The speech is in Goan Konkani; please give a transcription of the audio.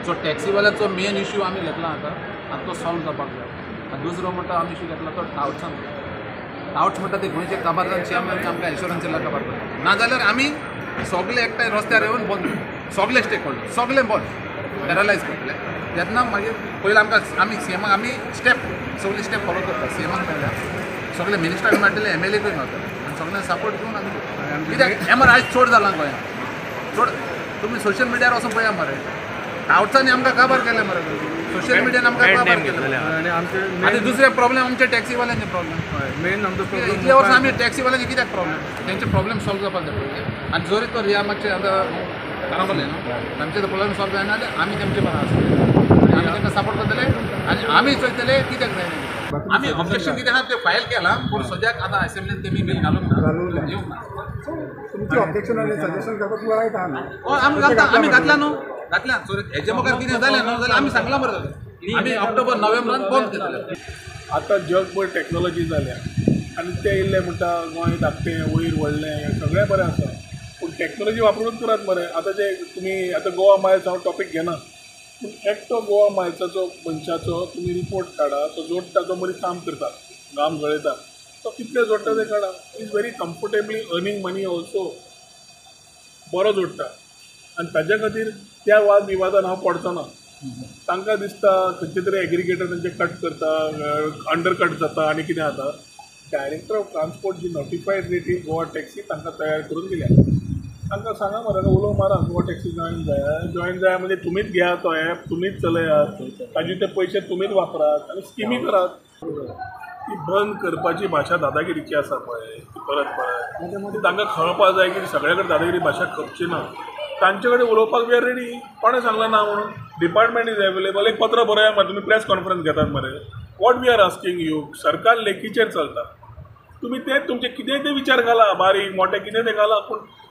सो टॅक्सीवाल्याचो मेन इश्यू आमी घेतला आतां आनी तो सॉल्व जावपाक जाय. आनी दुसरो म्हणटा आमी इश्यू घेतला तो टावट्सान. टावट्स म्हणटा ते गोंयचे काबार जावन सीएम आमकां इन्शुरन्स दिला काबार करता, नाजाल्यार आमी सगळे एकठांय रस्त्यार येवन बंद, सगळे स्टेक होल्डर सगळे बंद पॅरलायज करतले. तेन्ना मागीर पयलीं आमकां आमी सीएमाक आमी स्टेप सगळे स्टेप फॉलो करता. सीएमाक मेळ्ळ्या सगळे मिनिस्टराक मेळटले, एमएलएकूय मेळटले आनी सगळ्यांक सपोर्ट घेवन आमी कित्याक एमआर आयज चड जालां गोंयांत चड. तुमी सोशल मिडियार वचून पळया मरे, टावट्सांनी आमकां काबार केलें मरे, सोशल मिडियान आमकां काबार केलें. आनी दुसरे प्रॉब्लेम आमचे टॅक्सीवाल्यांचे प्रॉब्लेम मेन आमचो प्रॉब्लेम. इतले वर्सां आमी टॅक्सीवाल्यांचे कित्याक प्रॉब्लेम, तेंचे प्रॉब्लेम सॉल्व जावपाक जाय पयलीं. आनी जरी तर ह्या मातशें आतां कारांबोले न्हू तांचे तर प्रॉब्लेम सॉल्व जायना जाल्यार आमी तेमचे बरां आसतले, आमी तांकां सपोर्ट करतले आनी आमी चोयतले कित्याक जायना. आमी ऑब्जेक्शन कितें आहा तें फायल केलां, पूण सद्याक आतां असेंब्लीन तेमी बील घालूंक ना, येवंक ना. तुमची ऑब्जेक्शन आनी सजेशन करपाक तुका रायट आहा न्हू? आमी घालता, आमी घातला न्हू, घातल्या. सो हेजे मुखार कितें जालें न्हू जाल्यार आमी सांगलां बरें जालें, आमी ऑक्टोबर नोव्हेंबरान बंद करतले. आतां जगभर टॅक्नोलॉजी जाल्या आनी ते येयल्ले म्हणटा गोंय धाकटें वयर व्हडलें हें सगळें बरें आसा, पूण टॅक्नोलॉजी वापरूनच करात मरे. आतां जे तुमी आतां गोवा मायल्स हांव टॉपीक घेना, पूण एकटो गोवा मायल्साचो मनशाचो तुमी रिपोर्ट काडा, तो जोडटा, तो मदीं काम करता, घाम गळयता, तो कितले जोडटा ते काडा. Is very comfortably earning money also, बरो जोडटा. आनी ताज्या खातीर त्या वाद विवादान हांव पडचो ना. तांकां दिसता खंयचे तरी एग्रीगेटर तांचे कट करता, अंडरकट जाता आनी कितें जाता. डायरेक्टर ऑफ ट्रान्सपोर्ट जी नोटिफायड रेट ही गोवा टॅक्सी तांकां तयार करून दिल्या. तांकां सांगा मरे, उलो मारा गोवा टॅक्सी जॉयन जाय, जॉयन जाय म्हणजे तुमीच घेया तो एप, तुमीच चलयात, ताजे ते पयशे तुमीच वापरात आनी स्किमी करात. ती बंद करपाची भाशा दादागिरीची आसा पळय, ती परत परत ती तांकां कळपा जाय की सगळे कडेन दादागिरी भाशा खपची ना. तांचे कडेन उलोवपाक we are ready, कोणें सांगलां ना म्हणून. डिपार्टमेंट is available, एक पत्र बरया मरे, तुमी प्रेस कॉन्फरन्स घेतात मरे. What we are asking you, सरकार लेखीचेर चलता, तुमी ते तुमचे कितेंय ते विचार घाला, बारीक मोठे कितें ते घाला, पूण